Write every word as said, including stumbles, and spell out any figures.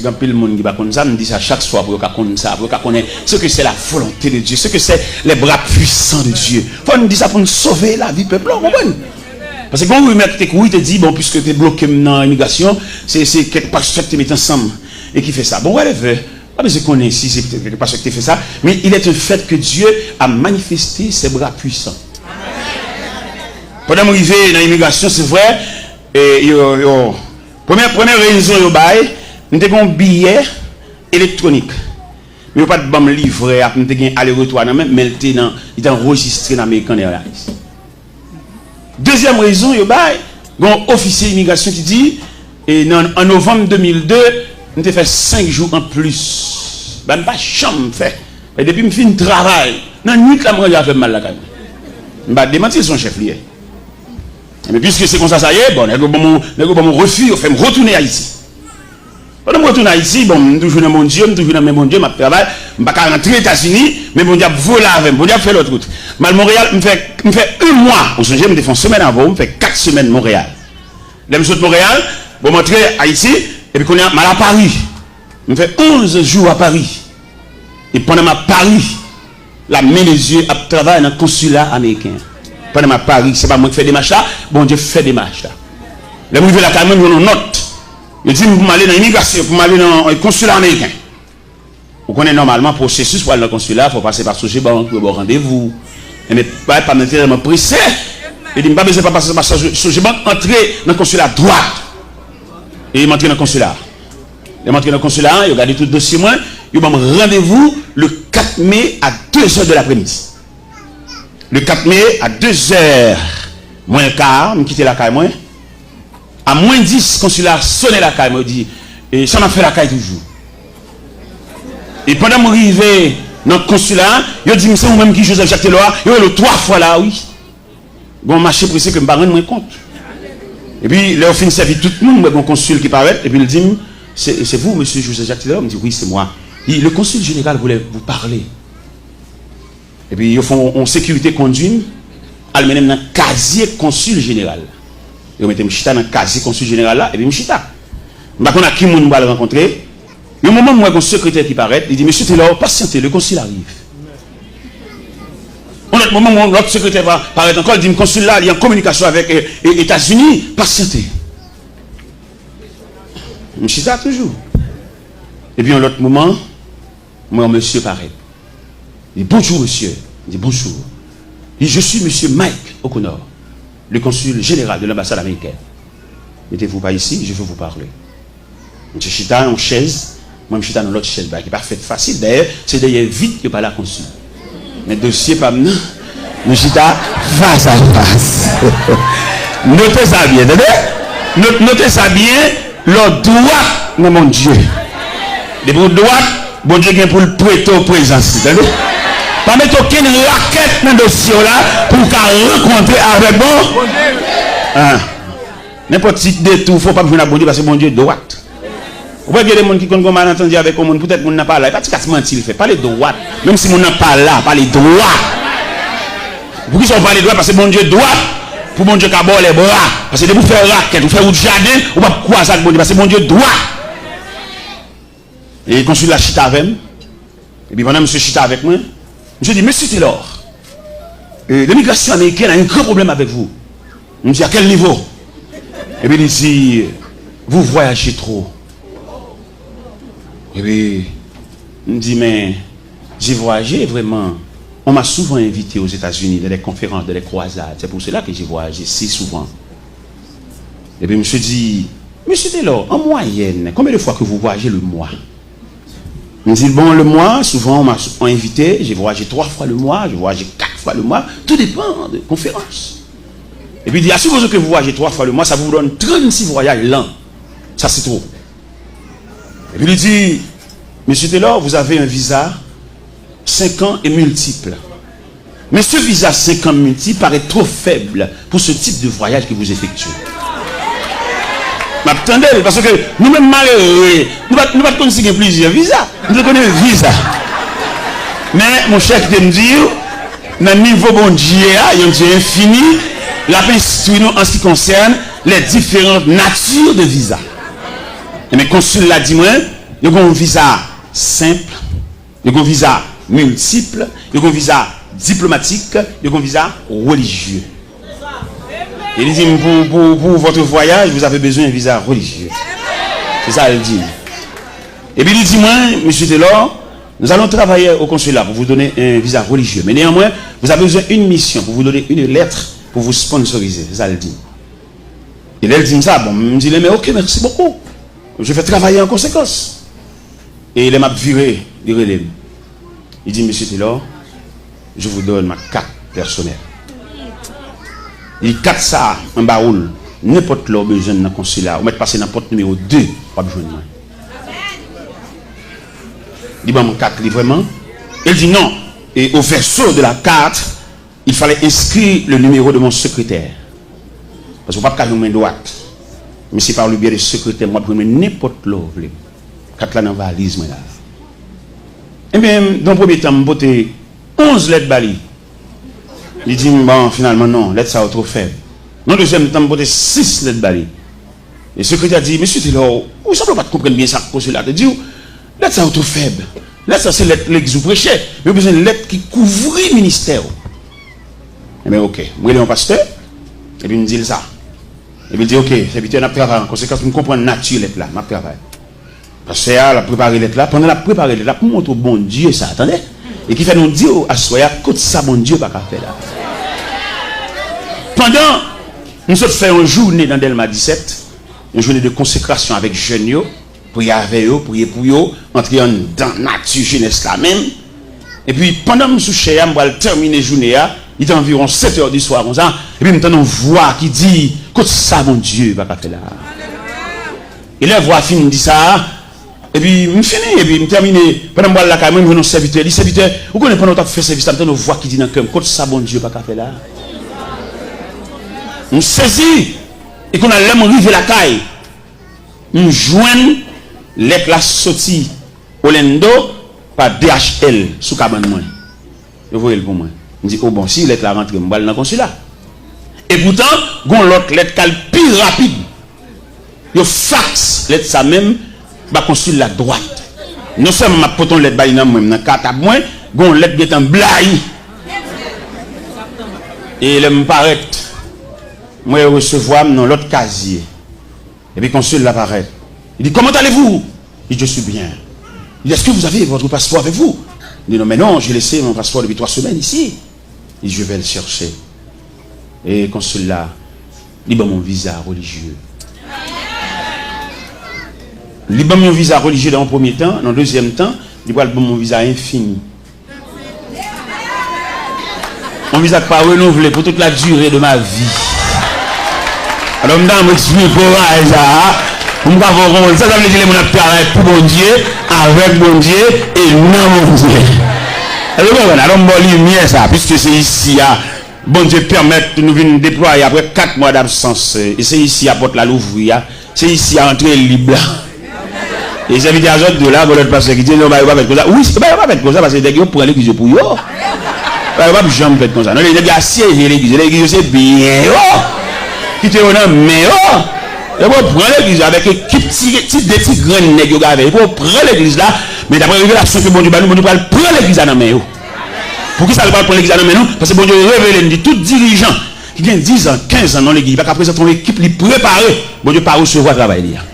Anpil moun ki pa konn sa, m di sa chak swa pou yo ka konn sa, pou yo ka konnen ce que c'est la volonté de Dieu, ce que c'est les bras puissants de Dieu. Fò n di sa pou n sove lavi pèp la, w konprann? Paske gen yon rimè ki te kouri, te di, bon, piske te bloke m nan imigrasyon, se, se kèk pastè ki te met ansanm e ki fè sa. Bon, whatever. Pa bezwen konnen si se kèk pastè ki te fè sa, men il est un fait que Dieu a manifesté ses bras puissants. Pandan m rive nan imigrasyon, se vre, e, yo, yo, premye, premye rezon yo bay, m te gen yon biyè elektwonik. Men yo pa t ban m livrè a, m te gen ale retou a nan men, men l te nan, li te anrejistre nan American Airlines. Dezyèm rezon yo bay, gen yon ofisye imigrasyon ki di, e nan, an novanm de mil de, m te fè senk jou anplis. Bagay m pa janm fè. E depi m fin travay, nan nwit la m ranje afè m m al lakay mwen. M pa demanti l, se yon chèf li ye. Men piske se konsa sa ye, bon, nèg yo ban m, nèg yo ban m refi, yo fè m retounen Ayiti. Pandan m retounen Ayiti, bon, m toujou nan Bondye, m toujou nan men Bondye, m ap travay, m pa ka rantre Etazini, men Bondye ap voye l avè m, Bondye ap fè lòt wout. M al Monreyal, m fè, m fè yon mwa, ou sonje m te fè yon semèn avè w, m fè kat semèn Monreyal. Lè m sot Monreyal, bon, m antre Ayiti, epi kounye a, m al a Pari. M fè onz jou a Pari. E pandan m ap Pari, la main de Dieu ap travay nan konsila ameriken an. Pandan m ap Pari, se pa mwen ki fè demach la, Bondye fè demach la. Lè m rive lakay mwen, m jwenn yon nòt. Yo di m pou m ale nan imigrasyon, pou m ale nan, eh, konsila ameriken. Ou konnen nòmalman pwosesis pou al nan konsila, fò w pase pa Sogebank, yo ba w randevou. Enben, bagay pa m nan te tèlman prese. Yo di m pa bezwen pa pase pa Soge-, Sogebank, antre nan konsila dwat. E m antre nan konsila. Lè m antre nan konsila a, yo gade tout dosye mwen, yo ban m randevou le kat me a de zè de lapremidi. Le kat me a de zè mwens le ka, m kite lakay mwen. A mwens dis, konsila a sonnen lakay mwen, yo di, "E sa n ap fè lakay toujou?" E pandan m rive nan konsila a, yo di m, "Se ou menm ki Joseph Jacques Telor a?" Yo rele w twa fwa la, wi. Gon mache prese ke m pa rann mwen kont. Epi, lè yo fin sèvi tout moun, m wè gon konsil ki parèt, epi l di m, "C'est, c'est vous, monsieur Joseph Jacques Telor?" M di, "Oui, c'est moi." Li, "Le consul général voulait vous parler." Epi, yo fè yon, yon sekirite kondui m, al mennen m nan kazye konsil jeneral la. Yo mete m chita nan kazye konsil jeneral la, epi m chita. M pa konn ak ki moun m pral rankontre. Yon moman, m wè yon sekretè ki parèt, li di, "Monsieur Telor, patientez, le consul arrive." Yon lòt moman, yon lòt sekretè pa-, parèt ankò, li di m, "Konsil la, li an kominikasyon avèk, eh, eh, Etazini, pasyante." M chita toujou. Epi yon lòt moman, m wè yon mesye parèt. Li di, "Bonjour, monsieur." M di, "Bonjour." Li di, "Je suis monsieur Mike O'Connor, le consul général de l'ambassade américaine. Mettez-vous par ici, je veux vous parler." M te chita yon chèz, mwen m chita nan lòt chèz, bagay ki pa fèt fasil. Dayè, se dèyè vit yo pale ak konsil. Men dosye pa m nan, nou chita fas a fas. Note sa byen, tande? Not-, note sa byen, lè w dwat nan Bondye. Depi w dwat, Bondye gen pou l prete w prezans li, tande? Pa mete okenn rakèt nan dosye w la pou w ka rankontre avèk Bon-, ah. Nenpòt ti detou, fò w p ap jwenn ak Bondye, paske Bondye dwat. Ou wè gen de moun ki konn gen malantandi avèk yon moun, poutèt moun nan pa la. E pa ti kras manti l fè. Pale dwat. Menm si moun nan pa la, pale dwat. Poukisa w pale dwat? Paske Bondye dwat, pou Bondye ka ba w lèbra. Paske depi w fè rakèt, ou fè wout jaden, ou p ap kwaze ak Bondye, paske Bondye dwat. E konsil la chita avè m. Epi pandan misye chita avèk mwen, misye di, "Monsieur Telor, euh, l'immigration américaine a un grand problème avec vous." M di, "À quel niveau?" Epi li di, "Vous voyagez trop." Epi m di, "Mais j'ai voyagé vraiment. On m'a souvent invité aux États-Unis dans des conférences, dans des croisades. C'est pour cela que j'ai voyagé si souvent." Epi misye di, "Monsieur Telor, en moyenne, combien de fois que vous voyagez le mois?" M di l, "Bon, le mois, souvent, on m'a, on invité, j'ai voyagé trois fois le mois, j'ai voyagé quatre fois le mois, tout dépend de conférences." Epi li di, "À supposer que vous voyagez trois fois le mois, ça vous donne trente-six voyages l'an. Ça, c'est trop." Epi li di, "Monsieur Telor, vous avez un visa cinq ans et multiple." Mais ce visa cinq ans multi paraît trop faible pour ce type de voyage que vous effectuez. M ap tande l, paske nou menm malere, nou pa, nou pa t konn si gen plizyè viza. Nou te konnen visa. Men, monchè, kite m di w, nan nivo Bondye a, yon Dye enfini, l ap enstwi nou en ce qui concerne les différentes natures de visa. Ebyen, konsil la di mwen, Yo gen yon viza senp, yo gen yon viza miltip, yo gen yon viza diplomatik, yo gen yon viza relijye. E li di m, pour, pour, pour votre voyage, vous avez besoin d'un visa religieux. Se sa l di m. Epi li di mwen, Monsieur Taylor, nous allons travailler au consulat pour vous donner un visa religieux. Mais néanmoins, vous avez besoin d'une mission pour vous donner une lettre pour vous sponsoriser. Se sa l di m. E lè l di m sa, bon, m di li, mais ok, merci beaucoup. Je vais travailler en conséquence. E lè m ap vire, li rele m. Li di, Monsieur Taylor, je vous donne ma carte personnelle. Li di, kat sa a, anba ou l, nenpòt lè w bezwen m nan konsila a, ou mèt pase nan pòt nimewo de, w ap jwenn mwen. Li ban m kat li vrèman. E l di, non. Et au verso de la carte, il fallait inscrire le numéro de mon secrétaire. Paske w p ap ka jwenn mwen dwat. Men se par le biais de sekretè m w ap jwenn mwen nenpòt lè w vle. Kat la nan valiz mwen la. Ebyen, nan premye tan, m pote onz lèt ba li. Li di m, bon, finalman, non, lèt sa yo twò fèb. Nan dezyèm tan, m pote sis lèt ba li. E sekretè a di, Mesye Taylor, ou sanble w pa t konprann byen sa konsila te di w. Lèt sa yo twò fèb. Lèt sa se lèt legliz ou preche. Yo bezwen lèt ki kouvri ministè w. Ebyen, ok. M rele yon pastè, epi m di l sa. Epi l di, ok, sèvitè, n ap travay an konsekans, m konprann nati lèt la, m ap travay. Pastè a, l ap prepare lèt la. Pandan l ap prepare lèt la, pou m montre w Bondye sa, tande. E ki fè nou di w aswè a, kot sa Bondye pa ka fè la. Pandan m sot fè yon jounen nan Dèlma disèt, yon jounen de konsekrasyon avèk jèn yo, priye avè yo, priye pou yo, antre anndan nati jenès la menm. Epi, pandan m sou chè a, m pral tèmine jounen an, li te anviwon sèt è di swa konsa, epi m tande yon vwa ki di, kot sa Bondye pa ka fè la. E lè vwa a fin di sa, epi m fini, epi m tèmine, pandan m pral lakay mwen, m jwenn yon sèvitè, li, sèvitè, ou konnen pandan w t ap fè sèvis la, m tande yon vwa ki di nan kè m, kot sa Bondye pa ka fè la. M sezi, e kounye a lè m rive lakay, m jwenn lèt la soti Orlando pa D H L sou kabann mwen. Yo voye l pou mwen. M di, o bon, si lèt la rantre, m pral nan konsila. E poutan, gon lòt lèt k al pi rapid. Yo faks lèt sa menm ba konsila dwat. Non sèlman m ap pote yon lèt ba li nan men m, nan katab mwen, gon lèt gentan blayi. E lè m parèt, m wè yo resevwa m nan lòt kazye. Epi konsil la parèt. Li di, comment allez-vous? Je dis, je suis bien. Il dit, est-ce que vous avez votre passeport avec vous? Je dis, non, mais non, j'ai laissé mon passeport depuis trois semaines ici. Il dit, je vais le chercher. E konsil la, li ban m yon viza relijye. Li ban m yon viza relijye nan yon premye tan, nan dezyèm tan, li pral ban m yon viza enfini. Yon viza k pa renouvle pour toute la durée de ma vie. Alò, m ta renmen eksprime kouraj sa a, pou m ka fè w konprann sa, sa vle di lè moun ap travay pou Bondye, avèk Bondye, e nan Bondye. Èske w konprann? Alò, m ba w limyè sa, piske se isi a, Bondye pèmèt nou vin deplwaye apre kat mwa dabsans, e se isi a pòt la louvri a, se isi a antre lib la. E sèvitè a sot di w la, gon lòt pastè ki di, non, bagay yo pa fèt konsa. Wi, bagay yo pa fèt konsa, paske nèg yo pran legliz yo pou yo. Bagay yo p ap janm fèt konsa. Non, nèg yo asyeje legliz yo, legliz yo se byen yo. Kite yo nan men yo. Yo pral pran legliz yo avèk ekip ti, ti de ti grenn nèg yo gen avè yo. Yo pral pran legliz la, men daprè revelasyon ke Bondye ba nou, Bondye pral pran legliz la nan men yo. Poukisa l pral pran legliz la nan men nou? Paske Bondye revele n di tout dirijan ki gen diz an, kenz an nan legliz, li pa ka prezante yon ekip li prepare, Bondye pa resevwa travay li a.